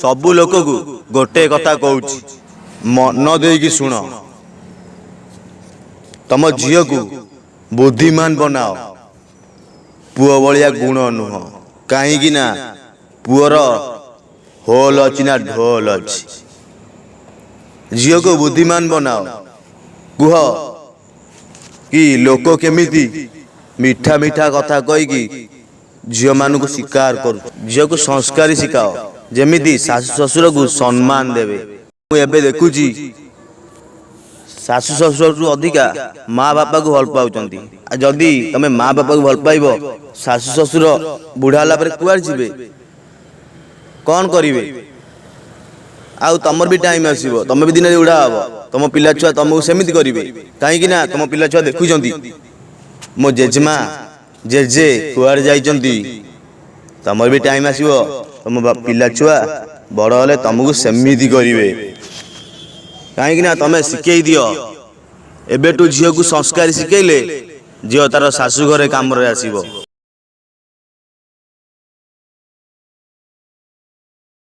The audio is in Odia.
ସବୁ ଲୋକକୁ ଗୋଟେ କଥା କହୁଛି, ମନ ଦେଇକି ଶୁଣ। ତମ ଝିଅକୁ ବୁଦ୍ଧିମାନ ବନାଅ, ପୁଅ ଭଳିଆ ଗୁଣ ନୁହଁ। କାହିଁକି ନା ପୁଅର ହୋଲ ଅଛି ନା ଢୋଲ ଅଛି। ଝିଅକୁ ବୁଦ୍ଧିମାନ ବନାଅ। କୁହ କି ଲୋକ କେମିତି ମିଠା ମିଠା କଥା କହିକି ଝିଅମାନଙ୍କୁ ଶିକାର କରୁ। ଝିଅକୁ ସଂସ୍କାରୀ ଶିଖାଅ, ଯେମିତି ଶାଶୁ ଶ୍ୱଶୁରକୁ ସମ୍ମାନ ଦେବେ। ମୁଁ ଏବେ ଦେଖୁଛି, ଶାଶୁ ଶ୍ୱଶୁରଠୁ ଅଧିକା ମା ବାପାକୁ ଭଲ ପାଉଛନ୍ତି। ଆଉ ଯଦି ତମେ ମା ବାପାକୁ ଭଲ ପାଇବ, ଶାଶୁ ଶ୍ୱଶୁର ବୁଢ଼ା ହେଲା ପରେ କୁଆଡ଼େ ଯିବେ? କ'ଣ କରିବେ? ଆଉ ତମର ବି ଟାଇମ୍ ଆସିବ, ତମେ ବି ଦିନେ ବୁଢ଼ା ହବ। ତମ ପିଲା ଛୁଆ ତମକୁ ସେମିତି କରିବେ। କାହିଁକି ନା ତମ ପିଲା ଛୁଆ ଦେଖୁଛନ୍ତି, ମୋ ଜେଜେମା ଜେଜେ କୁଆଡ଼େ ଯାଇଛନ୍ତି। ତମର ବି ଟାଇମ୍ ଆସିବ, ତମ ପିଲା ଛୁଆ ବଡ଼ ହେଲେ ତମକୁ ସେମିତି କରିବେ। କାହିଁକି ନା ତମେ ଶିଖେଇ ଦିଅ ଏବେଠୁ। ଝିଅକୁ ସଂସ୍କାରୀ ଶିଖେଇଲେ ଝିଅ ତାର ଶାଶୁ ଘରେ କାମରେ ଆସିବ।